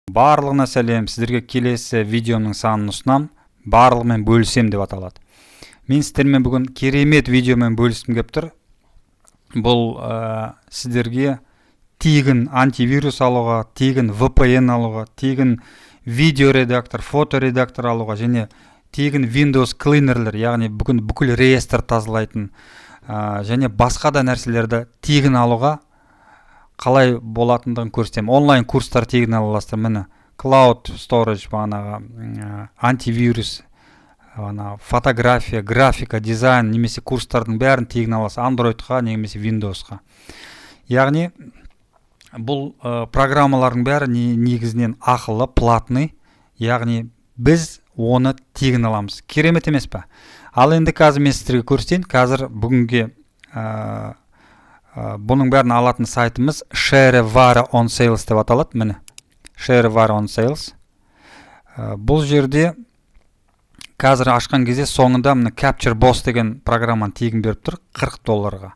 Барлығына сәлем! Сіздерге келесі видеомның санын ұсынамын, «Барлығымен бөлісем» деп аталады. Мен сіздермен бүгін керемет видеомен бөліскім келіп тұр. Бұл сіздерге тегін антивирус алуға, тегін VPN алуға, тегін видео редактор, фото редактор алуға және тегін Windows Cleaner'лер, яғни бүгін бүкіл реестр тазалайтын және басқа да нәрселерді тегін алуға қалай болатындығын көрсетемін. Онлайн курстар тегін ала аласыздар. Міне, cloud storage, бағанағы антивирус, ана фотография, графика, дизайн немесе курстардың бәрін тегін аласыз Андроидқа немесе Windowsқа. Яғни бұл программалардың бәрі негізінен ақылы, платный, яғни біз оны тегін аламыз. Керемет емес па? Ал енді қазір мен сіздерге көрсетейін. Қазір бүгінге бұның бәрін алатын сайтымыз Shareware on Sales деп аталады. Міне, Shareware on Sales. Бұл жерде қазір ашқан кезде соңында, міне, Capture Boss деген программаны тегін беріп тұр 40 долларға.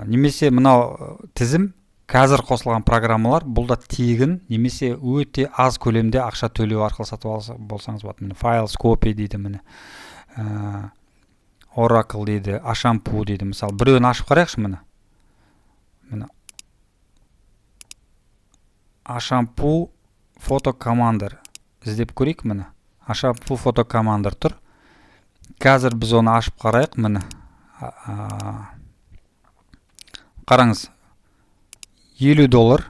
Немесе мынау тізім қазір қосылған программалар, бұл да тегін немесе өте аз көлемде ақша төлеу арқылы сатып алса болсаңыз болады. Міне, Files Copy дейді, міне, Oracle дейді, Ashampoo дейді. Мысалы, біреуін ашып қарайықшы. Міне, Ashampoo Photo Commander іздеп көрейік. Міне, Ashampoo Photo Commander тұр. Қазір біз оны ашып қарайық. Міне, қараңыз, 50 доллар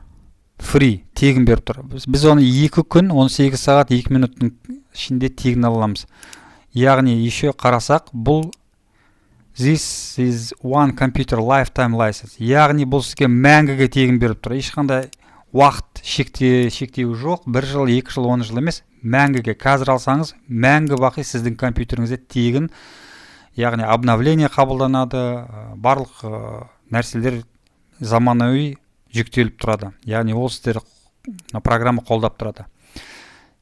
free, тегін беріп тұр. Біз оны 2 күн 18 сағат 2 минуттың ішінде тегін ала аламыз. Яғни еще қарасақ, бұл «This is one computer lifetime license», яғни бұл сізге мәңгіге тегін беріп тұр. Ешқандай уақыт шектеуі жоқ, бір жыл, 2 жыл, 10 жыл емес, мәңгіге. Қазір алсаңыз, мәңгі бақи сіздің компьютеріңізде тегін, яғни обновление қабылданады, барлық нәрселер заманауи жүктеліп тұрады, яғни ол сіздер программа қолдап тұрады.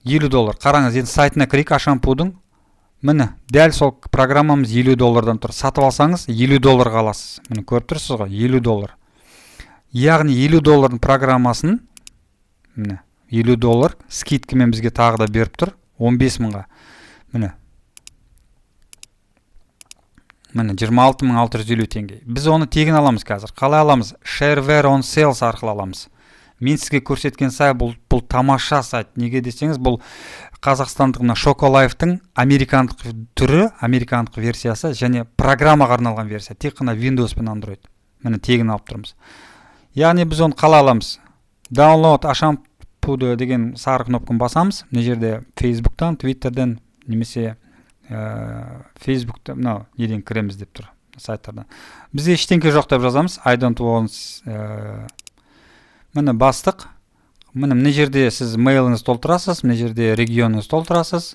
50 доллар. Қараңыз, енді сайтына кірейік Ashampoo-дың. Міне, дәл сол программамыз 50 доллардан тұр. Сатып алсаңыз, 50 долларға аласыз. Міне, көріп тұрсыз ғой, 50 доллар. Яғни 50 доллардың программасын, міне, 50 доллар скидкамен бізге тағы да беріп тұр 15 мыңға. Міне, 26 650 теңге. Біз оны тегін аламыз қазір. Қалай аламыз? Shareware on Sales арқылы аламыз. Мен сізге көрсеткен сайт бұл тамаша сайт. Неге десеңіз, бұл қазақстандық мына Шоколайфтың американдық түрі, американдық версиясы және программаға арналған версия, тек қана Windows пен Android. Міне, тегін алып тұрмыз. Яғни біз оны қалай аламыз? «Download Ashampoo» деген сары кнопканы басамыз. Мына жерде Фейсбуктан, Твиттерден немесе Фейсбукта мынау неден кіреміз деп тұр, сайттардан. Бізде ештеңке жоқ деп жазамыз, «I don't want». Міне, бастық. Міне, мына жерде сіз мейліңізді толтырасыз, мына жерде регионыңызды толтырасыз,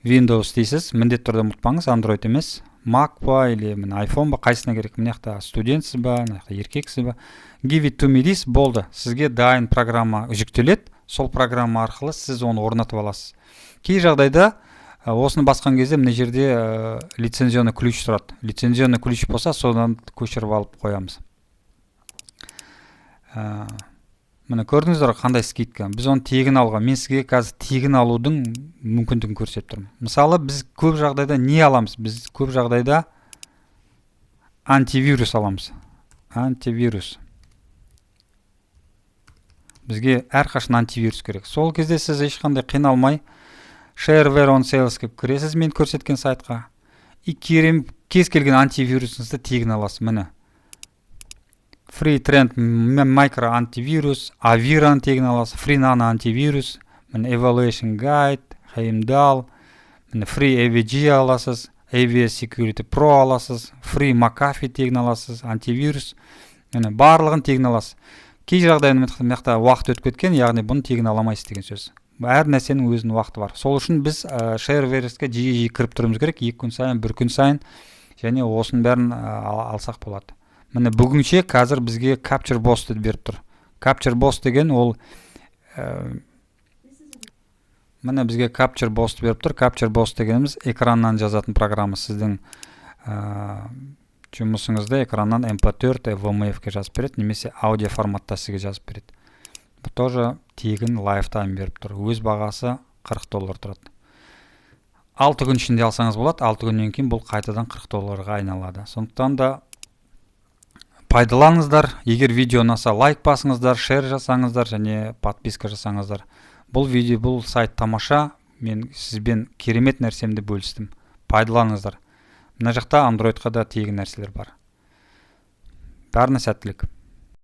Windows дейсіз, міндетті түрде ұмытпаңыз, Android емес, Mac па или, міне, iPhone ба, қайсысына керек. Мына жақта студентсіз ба, мына жақта еркексіз ба, «Give it to me» дейсіз, болды, сізге дайын программа жүктеледі. Сол программа арқылы сіз оны орнатып аласыз. Кей жағдайда осыны басқан кезде мына жерде лицензионный ключ тұрады. Лицензионный ключ болса, содан көшіріп алып қоямыз. Міне, көрдіңіздер ғой, қандай скидка. Біз оны тегін алуға, мен сізге қазір тегін алудың мүмкіндігін көрсетіп тұрмын. Мысалы, біз көп жағдайда не аламыз? Біз көп жағдайда антивирус аламыз. Антивирус бізге, әрқашан антивирус керек. Сол кезде сіз ешқандай қиналмай Shareware on Sales деп кіресіз мен көрсеткен сайтқа и керем кез келген антивирусыңызды тегін аласыз. Міне, Free Trend Micro антивирус, Avira-ны тегін аласыз, Free Nano антивирус, міне, Evaluation Guide, Heimdall, міне, Free AVG аласыз, AVS Security Pro аласыз, Free McAfee тегін аласыз, антивирус, міне, барлығын тегін аласыз. Кей жағдайда мына жақта уақыт өтіп кеткен, яғни бұны тегін ала алмайсыз деген сөз. Әр нәрсенің өзінің уақыты бар. Сол үшін біз Shareware-ге жиі жиі кіріп тұруымыз керек, 2 күн сайын, бір күн сайын, және осының бәрін алсақ болады. Міне, бүгінше қазір бізге Capture Boss беріп тұр. Capture Boss деген ол міне, бізге Capture Boss беріп тұр. Capture Boss дегеніміз экраннан жазатын программа. Сіздің жұмысыңызды экраннан MP4, WMF-ке жазып береді немесе аудио форматта сізге жазып береді. Бұл тоже тегін lifetime беріп тұр. Өз бағасы 40 доллар тұрады. 6 күн ішінде алсаңыз болады. 6 күннен кейін бұл қайтадан 40 долларға айналады. Сондықтан да пайдаланыңыздар. Егер видео ұнаса, лайк басыңыздар, share жасаңыздар және подписка жасаңыздар. Бұл видео, бұл сайт тамаша. Мен сізбен керемет нәрсемді бөлістім. Пайдаланыңыздар. Мына жақта андроидқа да тегін нәрселер бар. Бәріне сәттілік!